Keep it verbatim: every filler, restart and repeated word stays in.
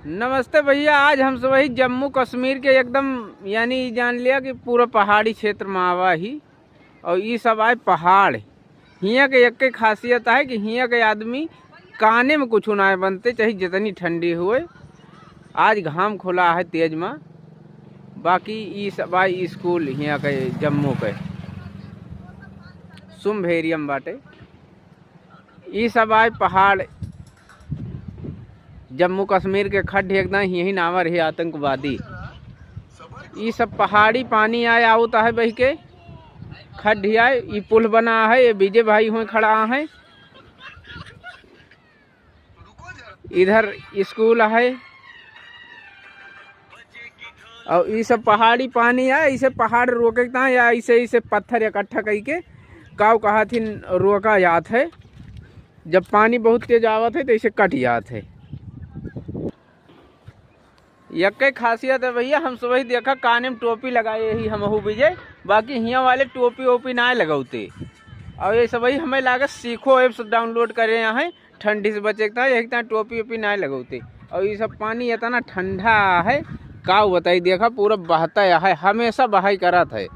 नमस्ते भैया, आज हम सब वही जम्मू कश्मीर के एकदम, यानी ई जान लिया कि पूरा पहाड़ी क्षेत्र में आवा ही। और ई सब आए पहाड़, हियाँ के एक खासियत है कि हियाँ के आदमी काने में कुछ ना बनते, चाहे जितनी ठंडी हुए। आज घाम खुला है तेज में, बाकी ई सब आए स्कूल हियाँ के जम्मू के सुम्भेरियम बाटे। ई सब आए पहाड़, जम्मू कश्मीर के खड्ड एकदम, यही नावर है आतंकवादी। ई सब पहाड़ी पानी आए आवत है बह के, खड्ड आए। ई पुल बना है, ये विजय भाई हुए खड़ा है। इधर स्कूल है। और ई सब पहाड़ी पानी है, इसे पहाड़ रोके के ताईं या इसे, इसे पत्थर इकट्ठा करके काऊ कहा थिन रोका जात है। जब पानी बहुत तेज आवत है तो इसे कट जात है। यक्के खासियत है भैया, हम सबही देखा काने में टोपी लगाए ही हमहू विजय, बाकी हियाँ वाले टोपी ओपी ना लगौते। और ये सबही हमें लागे सीखो ऐप्स डाउनलोड करे यहाँ है, ठंडी से बचे के ताईं, यही ताईं टोपी ओपी ना लगौते। और ये सब पानी इतना ठंडा है, का बताई, देखा पूरा बहता है, हमेशा बहाई करत है।